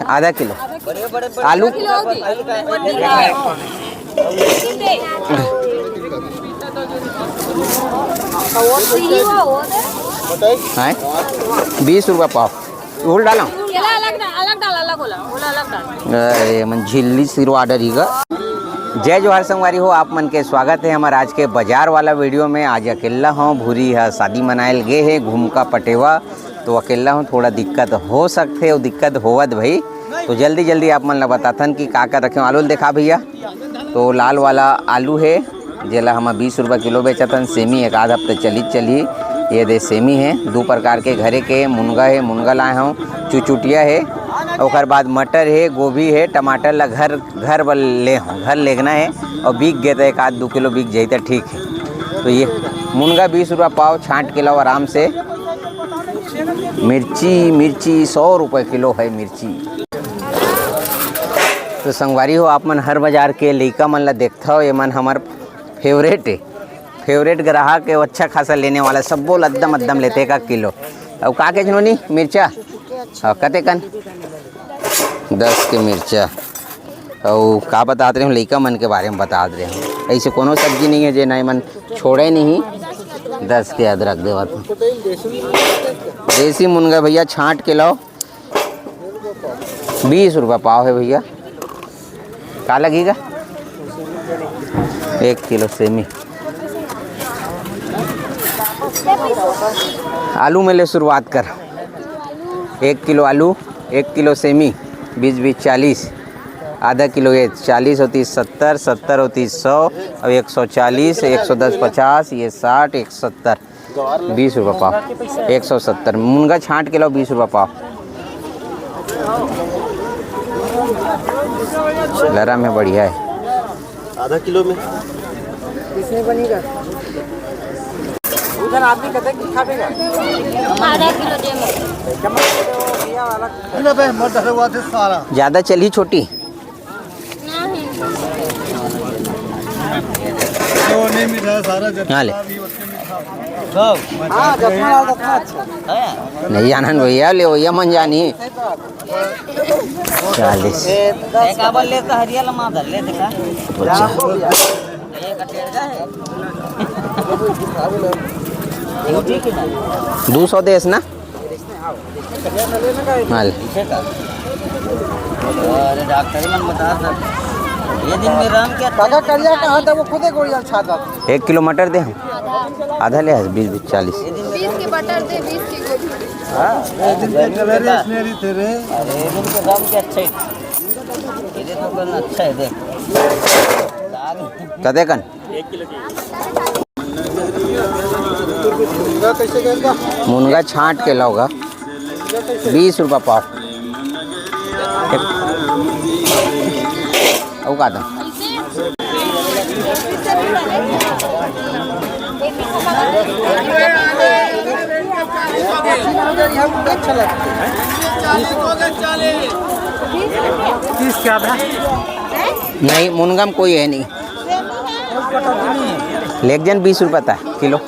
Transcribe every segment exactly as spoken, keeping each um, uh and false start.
आधा किलो। आलू। हैं? बीस रुपया पाव। उल डाला। केला अलग डा-, अलग डाल, अलग होला, होला अलग डाल। अरे, मन झिल्ली सिरवा डरी गा। जय जोहार संगवारी हो, आप मन के स्वागत है हमर आज के बाजार वाला वीडियो में। आज अकेला हूँ, भूरी ह शादी मनायल गे हे, घुमका पटेवा, तो अकेला हूँ, थोड़ा दिक्कत हो सकथे, अउ दिक्कत होवत भाई। तो जल्दी जल्दी आप मन ला बताथन कि का का रखे हो। आलू ल देखा भैया, तो लाल वाला आलू हे, जेला हम बीस रुपया किलो बेचथन। सेमी एक आध हफ्ते चली चली। ये दे सेमी हे, दू प्रकार के, घरे के मुनगा हे, मुनगा लाए हूँ, चुचुटिया हे, ओकर बाद मटर हे, गोभी हे, टमाटर ला घर, घर बर ले हूँ, घर लेगना हे, और बिक गे तो एक आध दू किलो बिक जाई तो ठीक है। तो ये मुनगा बीस रुपया पाव, छांट के लाओ आराम से। मिर्ची, मिर्ची सौ रुपये किलो है मिर्ची। तो संगवारी हो, आप मन हर बाजार के लइका मन ला देखथव, ये मन हमर फेवरेट हे, फेवरेट ग्राहक हे, अच्छा खासा लेने वाला, सब्बो ला अद्दम अद्दम लेथे एक एक किलो। अउ का के जनोनी मिर्चा? हाँ, कते कन? दस के मिर्चा। अउ का बतात रहे हूँ, लइका मन के बारे में बतात रहे हूँ। ऐसे कोनो सब्जी नहीं है जे ना मन छोड़े नहीं। दस के अदरक देवत हूँ। देसी मुनगा भैया, छांट के लाओ। बीस रुपया पाव है भैया। का लगेगा? एक किलो सेमी। आलू में ले शुरुआत कर। एक किलो आलू, एक किलो सेमी, बीस बीस चालीस, आधा किलो ये, चालीस होती सत्तर, सत्तर होती सौ, अब एक सौ चालीस, एक सौ दस पचास, ये साठ, एक सत्तर। बीस रुपया पाव, एक सौ सत्तर। मुनगा छांट के लाओ, बीस रुपया पाव। लरा में बढ़िया है। आधा किलो में। इसमें बनेगा। उधर आदमी कहते कि खाबेगा। आधा किलो दे। अरे बे, मर डरे हुआ थे सारा। ज्यादा चली छोटी। वो नहीं मिठाया सारा, जितना हाँ, ले। अभी उसके मिठा। हाँ, जितना डाल, उतना अच्छा। नहीं जानन भैया, ले भैया मन जानी। चालीस। एक आबर ले तो हरिया लमा धर ले, देखा। अच्छा। एक अटेर का है। ठीक है ना? दो सौ देस ना? माल। अरे डॉक्टर ही मन बता सर। ये दिन में राम क्या काका करिया कहाँ था, वो खुदे गोड़िया छाता। एक किलो मटर दे हम। आधा ले आज, बीस, बीस, चालीस। बीस के मटर दे, बीस के गोभी। हाँ, ये दिन के कलर ही इसने री थे रे। अरे ये दिन के राम के अच्छा है। ये तो कल अच्छा है, देख। कदे कन? मुनगा छांट के लाओगा, बीस रुपया पाव। अउ का दाम? तीस क्या था? नहीं, मुनगा में कोई है नहीं। लेग जन बीस रुपया था किलो।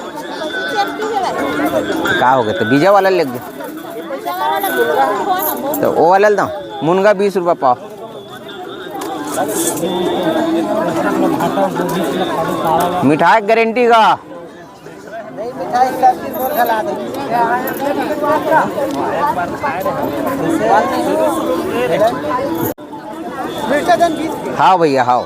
का हो गए तो बीजा वाला लेग जन। तो वो वाला ल दो, मुनगा बीस रुपया पाव। मिठाई गारंटी का। हाँ भैया, हाँ।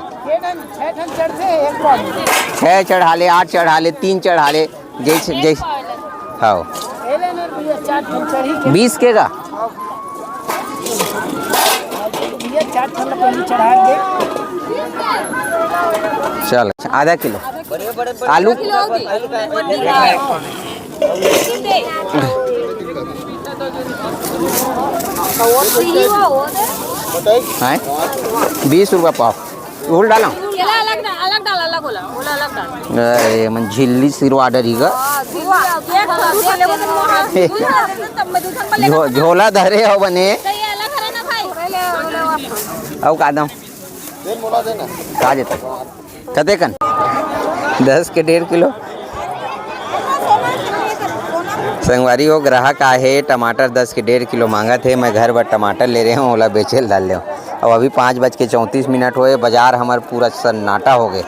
छः चढ़ा ले, आठ चढ़ा ले, तीन चढ़ा ले, जैसे, जैसे, हाँ। बीस के का? चल, आधा किलो। आलू? हैं? बीस रुपया पाव। उल डाला? केला अलग डा-, अलग डाल, अलग होला, होला अलग डाल। अरे, मन झिल्ली सिरवा डरी गा। हाँ, झिल्ली, एक झोला लेबो तो मोहा, झोला दे दे, तब मैं दूसरा वाले झो-, का झोला धरे हो बने। तो ये अलग हरे ना भाई। अउ का दाम? का देता? कते कन? दस के डेढ़ किलो। संगवारी हो, ग्राहक आए हे, टमाटर दस के डेढ़ किलो मांगत हे। मैं घर बर टमाटर ले रहे हूँ, ओला बेचे ल डाल ले हूँ। अब अभी पाँच बज के चौंतीस मिनट होए, बाजार हमर पूरा सन्नाटा हो गए।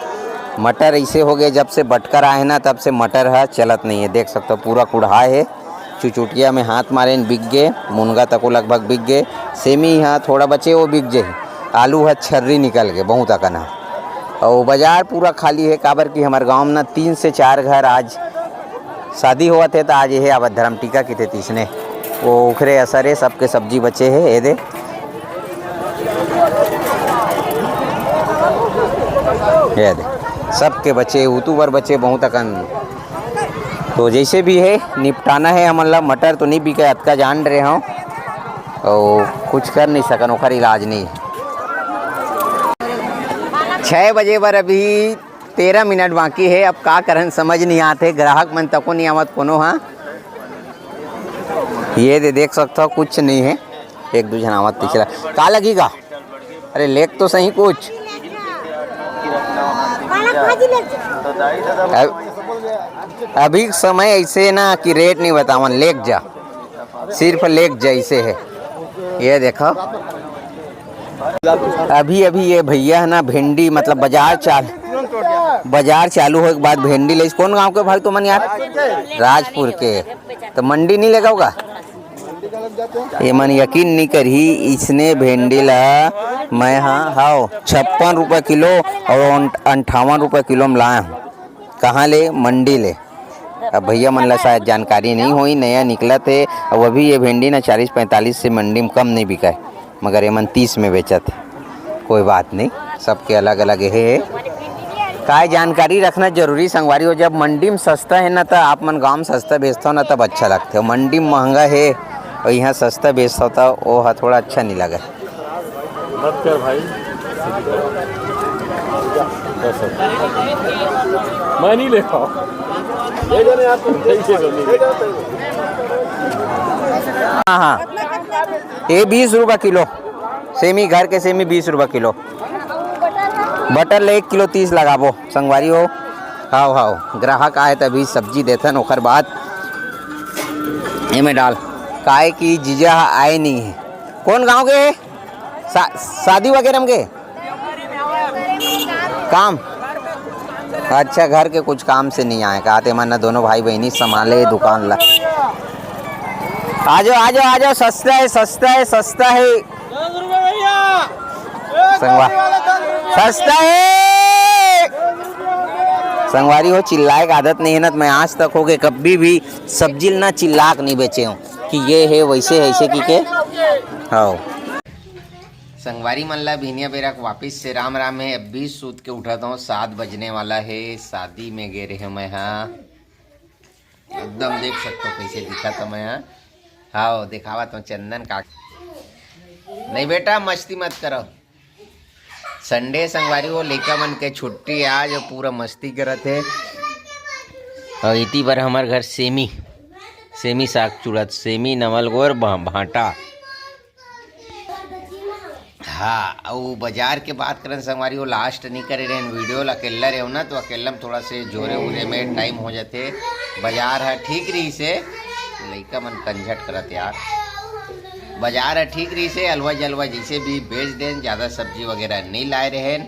मटर ऐसे हो गए, जब से बटकर आए ना, तब से मटर ह चलत नहीं है। देख सकते हो, पूरा कुढ़ा है। चुचुटिया में हाथ मारे न बिक गए, मुनगा तको लगभग बिक गए। सेमी ह थोड़ा बचे, वो बिक जाही। आलू ह छर्री निकल गए, बहुत अकन ह। अउ बाजार पूरा खाली है, काबर कि हमर गांव में ना तीन से चार घर आज शादी होवत हे, त आज ये आवत धर्म टीका किथे तीसने, वो उखरे असर है, सबके सब्जी बचे है। ये दे, ये दे, सबके बचे, उतू बर बचे बहुत अकन। तो जैसे भी है, निपटाना है हमन ला। मटर तो नहीं बिके, अतका जान रहे हो, और कुछ कर नहीं सकन, ओखर इलाज नहीं। छः बजे बर अभी तेरह मिनट बाकी है। अब का करन, समझ नहीं आते, ग्राहक मन तको नहीं आवत कोनो हा। ये दे, देख सकते हो, कुछ नहीं है। एक दू झन आवत पिछला, का लगी गा? अरे, लेक तो सही कुछ। अब, अभी समय ऐसे ना कि रेट नहीं बतावन, लेक जा, सिर्फ लेक जैसे है। ये देखो, अभी अभी ये भैया है ना, भिंडी, मतलब बाजार चाल, बाजार चालू होए के बाद भिंडी ले। कौन गांव के भाई तुमन यार? राजपुर के। तो मंडी नहीं लेगा होगा? ये मन यकीन नहीं करही, इसने भिंडी ला मैं हा हाव छप्पन रुपये किलो और अंठावन रुपये किलो में लाए हूँ। कहाँ ले? मंडी ले। अब भैया मन ला शायद जानकारी नहीं होई, नया निकलत हे। अब अभी ये भिंडी ना चालीस पैंतालीस से मंडी में कम नहीं बिकाय, मगर ये मन तीस में बेचत हे। कोई बात नहीं, सबके अलग अलग हे। काय जानकारी रखना जरूरी संगवारी हो। जब मंडी में सस्ता है ना, तो आप मन गांव में सस्ता बेचता हो ना, तब अच्छा लगता है। मंडी में महंगा है और यहाँ सस्ता बेचता हो, तो वो ह थोड़ा अच्छा नहीं लगे। मत कर भाई। बस अब। मैं नहीं लेता हूँ। ले जाने आप, तुम ले जाओ, ले जाओ। हाँ, हाँ, ये बीस रुपये किलो सेमी, घर के सेमी बीस रुपये किलो। बटर ले एक किलो तीस लगाबो संगवारी हो। हाव, हाव, ग्राहक आए तभी सब्जी देथन, ओकर बाद एमे डाल। काहे कि जीजा ह आए नहीं है। कौन गांव के है? शा-, शादी वगैरह में के काम? अच्छा, घर के कुछ काम से नहीं आए का? ते मन दोनों भाई बहनी संभाले दुकान ला। आ जाओ, आ जाओ, आ जाओ, सस्ता है, सस्ता है, सस्ता है। संगवा-, सस्ता है। संगवारी हो, चिल्लाए के आदत नहीं है ना, तो मैं आज तक हो गए कभी भी सब्जी ना चिल्ला के नहीं बेचे हूँ कि ये है, वैसे है, ऐसे की के। हाँ। संगवारी मन ला बिहनिया बेरा के वापिस से राम राम है। अभी सूत के उठत हूँ, सात बजने वाला है। शादी में गे रहे मैं, हाँ, एकदम देख सकते हो कैसे दिखत हूँ मैं, हाँ। हाँ, दिखावत हूँ चंदन का। नहीं बेटा, मस्ती मत करो। संडे संगवारी हो, लइका मन के छुट्टी आज, पूरा मस्ती करत हे। और इती बर हमर घर सेमी, सेमी साग चुड़त, सेमी नवल गोर भा-, भांटा। हाँ, अउ बाजार के बात करन संगवारी हो, लास्ट नहीं करे रहेन वीडियो ला, अकेल्ला रहेव ना, तो अकेल्ला में थोड़ा से जोरे उरे में टाइम हो जाथे। बाजार ह ठीक रही से, लइका मन कंझट करत यार। बाजार ह ठीक रही से, अलवा जलवा जैसे भी बेच देन, ज़्यादा सब्जी वगैरह नहीं लाए रहेन।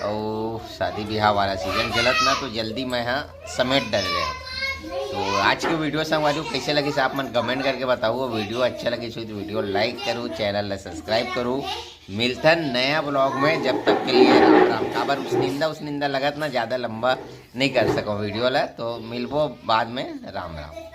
अउ शादी बिहाव वाला सीजन चलत ना, तो जल्दी मैं ह समेट डरे रहेन। तो आज के वीडियो संगवारी हो कैसे लगिस, आप मन कमेंट करके बताओ। वीडियो अच्छा लगिस हो तो वीडियो लाइक करो, चैनल ला सब्सक्राइब करो। मिलथन नया ब्लॉग में, जब तक के लिए राम राम। काबर उसनिंदा उसनिंदा लगत ना, ज़्यादा लंबा नहीं कर सको वीडियो ला, तो मिलबो बाद में। राम राम।